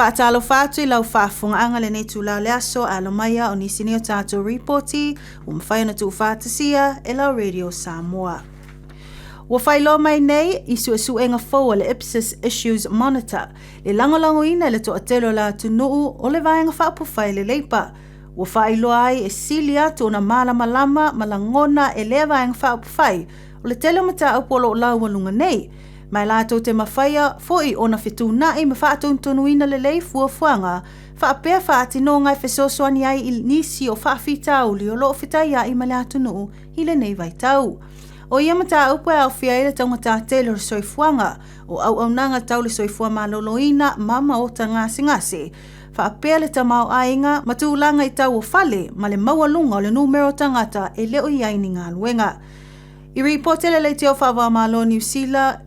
Faatalofa atu i lau faafofogaaga i lenei itula o le aso, alo maia o nisi nei o tatou ripoti ua mafai ona tuufaatasia e lau Radio Samoa. Ua faailoa mai nei i suesuega fou a le Ipsos Issues Monitor le lagolagoina e le toatele o le atunuu o le Vaega Faaupufai le Leipa ua faailoa ai e sili atu ona malamalama ma lagona e lea Vaega Faaupufai o le tele o mataupu o lo o laualuga nei, ma e latou te mafaia foi ona fetuunai ma faatonutonuina lelei fuafuaga faapea faatinoga e fesoasoani ai i nisi o faafitauli o lo o fetaiai ma le atunuu i lenei vaitau. O ia mataupu e aofia ai le taugata tele o le soifuaga, o auaunaga tau le soifua maloloina ma maota gasegase, faapea le tamaoaiga ma tulaga i tau o fale ma le maualuga o le numera o tagata e le o i ai ni galuega. I ripoti a le Leitio Faava-o-Malo o Niu Sila,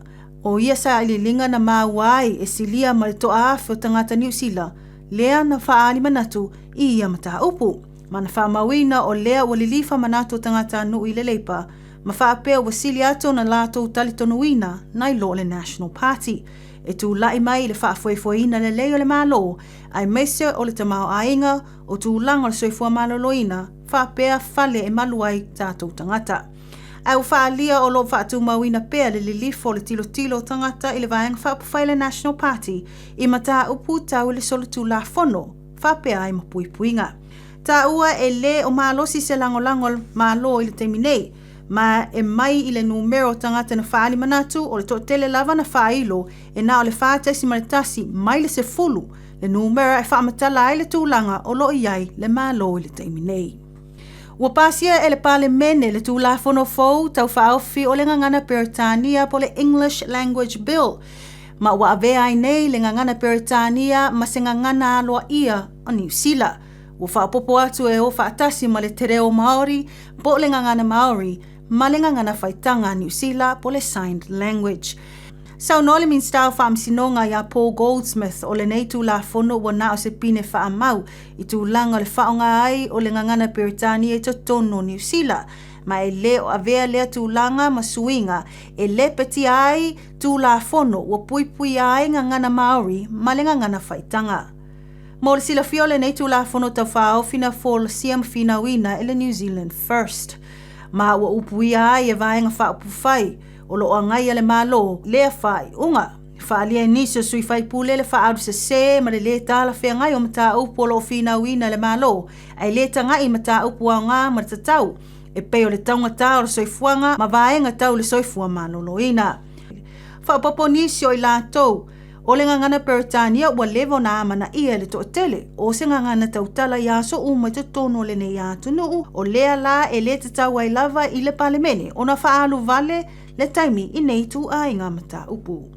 o ia sailiiliga na maua ai e silia ma le toa afe o tagata Niu Sila lea na faaali manatu i ia mataupu, ma na faamauina o lea ua lilifa manatu o tagatanuu i le Leipa ma faapea ua sili atu ona latou talitonuina nai lo le National Party e tulai mai i le faafoefoeina lelei o le Malo aemaise o le tamaoaiga o tulaga o le soifua maloloina faapea fale e malu ai tatou tagata. Ae ua faaalia o lo o faatumauina pea le lilifo o le tilotilo o tagata i le Vaega Faaupufai le National Party i mataupu tau i le solitulafono faapea ai ma puipuiga. Taua e lē o malosi se lagolago a le Malo i le taimi nei, ma e mai i le numera o tagata na faaali manatu o le toatele lava na faailo e na o le 4.1 mai le 10 le numera e faamatala ai le tulaga o lo o i ai le Malo i le taimi nei. Ua pasia e le Palemene le Tulafono fou tau faaofi o le gagana Peretania po o le English Language Bill, ma ua avea ai nei le gagana Peretania ma se gagana aloaia o Niu Sila. Ua faaopoopo atu e o faatasi ma le Te Reo Māori po o le gagana Māori ma le gagana faitaga a Niu Sila po o le Signed Language. Saunoa le Minisita o Faamasinoga iā Paul Goldsmith o lenei Tulafono ua na o se pine faamau i tulaga o le faaaoga ai o le gagana Peretania i totonu o Niu Sila, ma e le o avea lea tulaga ma suiga e lepetia ai Tulafono ua puipuia ai gagana Māori ma le gagana faitaga. Mo le silafia o lenei Tulafono Taufaaofi na folasia ma finauina e le New Zealand First, ma ua upuia ai e Vaega Faaupufai o lo o agaia le Malo lea faaiuga. Faaalia e nisi o sui faipule le faaalu sese ma le lē talafeagai o mataupu o lo o finauina e le Malo, ae lē tagai i mataupu aoga ma le tatau, e pei o le taugata o le soifuaga ma vaega tau le soifua maloloina. Faaopoopo nisi o i latou O le gagana Peretania ua leva ona amanaia e le toatele, o se gagana tautala i aso uma i totonu o lenei atunuu, o lea la e le tatau ai lava i le Palemene ona faaalu vale le taimi i nei ituaiga mataupu.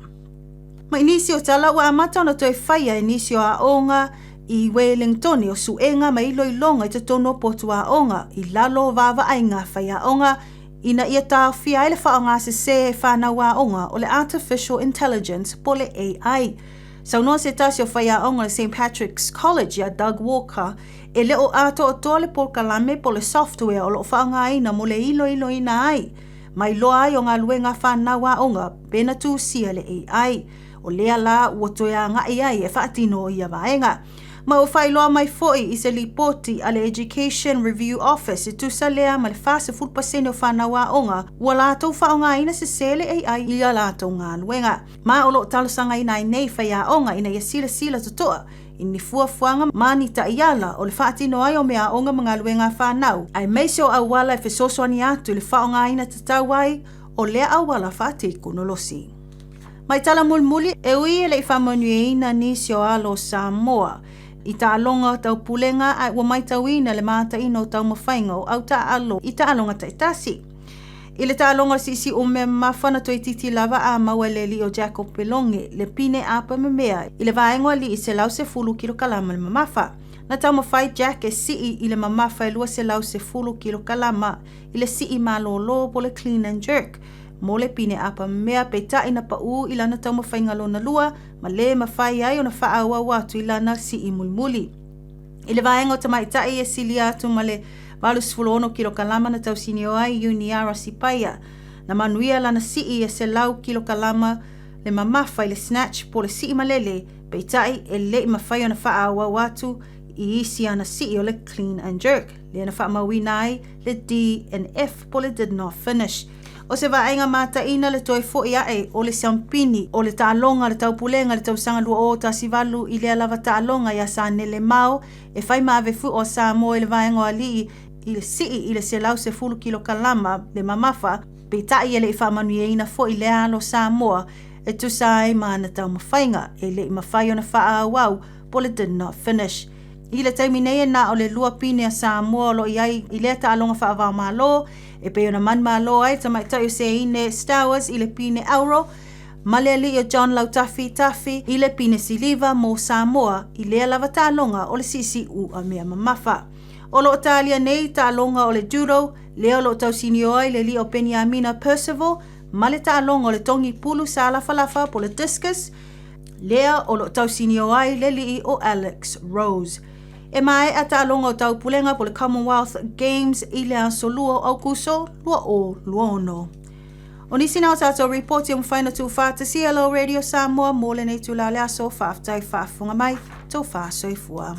Ma i nisi o tala ua amata ona toe faia e nisi o aoga i Welingtone o suega ma iloiloga i totonu o potu aoga i lalo o vaavaaiga a faiaoga ina ia taofia ai le faaaoga sese e fanau aoga o le Artificial Intelligence po o le AI. Saunoa se tasi o faiaoga o le St Patrick's College iā Doug Walker, e le o atoatoa le polokalame po o le software o lo o faaaogaina mo le iloiloina ai ma iloa ai o galuega a fanau aoga pe na tusia le AI. O lea la ua toe agai ai e faatino ia vaega. Ma ua faailoa mai foi i se lipoti a le Education Review Office e tusa lea ma le 40% o fanau aoga ua latou faaaogaina sese le AI i a latou galuega. Ma o lo o talosagaina ai nei faiaoga ina ia silasila totoa i ni fuafuaga ma ni taiala o le faatino ai o meaaoga ma galuega a fanau, aemaise o auala e fesoasoani atu i le faaaogaina tatau ai o lea auala faatekonolosi. Mai tala mulimuli, e ui e le i faamanuiaina nisi o alo o Samoa i taaloga taupulega ae ua maitauina le mataina o taumafaiga o au taaalo i taaloga taitasi. I le taaloga o le siisiume mamafa na toeitiiti lava a maua e le alii o Jacob Peloge le pine apa memea i le vaega o alii 110 kilokalama le mamafa. Na taumafai Jack e sii i le mamafa e 210 kilokalama i le sii malōlō po o le clean and jerk mo le pine apa mea peitai na paʻū i lana taumafaiga lona lua ma lē mafai ai ona faaauau atu i lana sii mulimuli. I le vaega o tamaitai e silia atu ma le 86 kilokalama na tausinio ai Iuniara Sipaia. Na manuia lana sii e 100 kilokalama le mamafa i le snatch po o le sii malele Peitai, e le i mafai ona faaauau atu i isi ana sii o le clean and jerk, lea na faamauina ai le DNF po o le did not finish. O se vaaiga mataina le toe foi ae o le siampini o le taaloga a le Taupulega i le tausaga 2018 i lea lava taaloga ia Sanele Mao e fai ma ave fu'o a Samoa i le vaega o alii i le sii i le 110 kilokalama le mamafa, peitai e le i faamanuiaina foi lea alo o Samoa e tusa ai ma ana taumafaiga e le i mafai ona faaauau po o le did not finish. I le taimi nei e na o le lua pine a Samoa o lo o i ai i lea taaloga faava-o-Malo e pei ona manumalo ai le tamaitai o Seine Stowers i le pine auro ma le alii o John Lautafi Tafi i le pine siliva mo Samoa i lea lava taaloga o le siisiu'a mea mamafa. O lo o talia nei taaloga o le judo, lea o lo o tausinio ai le alii o Peniamina Percival ma le taaloga o le togi pulu sālafalafa po o le discus, lea o lo o tausinio ai le alii o Alex Rose. E maea taaloga o Taupulega po o le Commonwealth Games i le aso 2 o Aukuso 2026. O nisi na o tatou ripoti ua mafai ona tuufaatasia lau Radio Samoa mo lenei itula o le aso. Faafetai faafofoga mai. Tofa soifua.